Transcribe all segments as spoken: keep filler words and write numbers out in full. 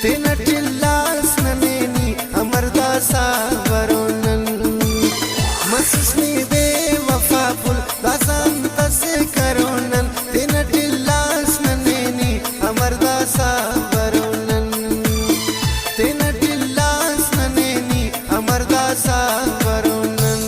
تینٹ الاس ننے نی امر داسہ برو نن۔ مسس نی بے وفا پھل داسہ انت ئسے کرو نن۔ تینٹ الاس ننے نی امر داسہ برو نن۔ تینٹ الاس ننے نی امر داسہ برو نن۔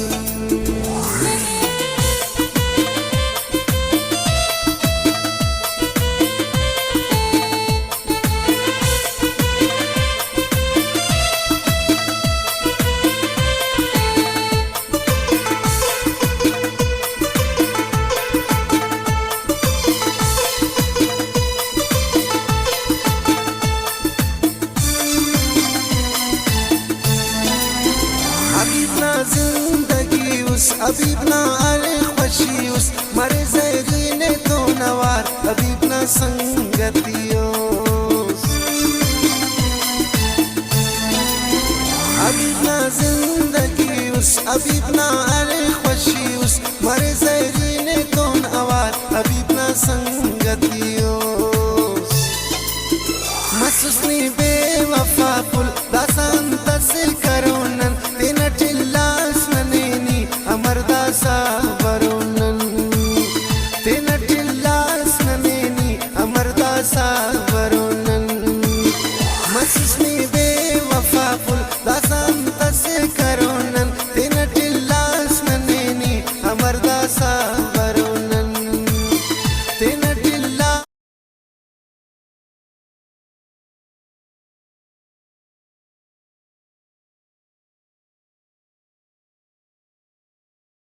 حبیب نا زندگی اس، حبیب نا ہر خوشی اس، مرے زہری نے تون اوار، حبیب نا سنگتی اس۔ حبیب نا زندگی اس، حبیب نا ہر خوشی اس، مرے زہری نے تون اوار، حبیب نا سنگتی اس۔ مسس نی بے وفا پھل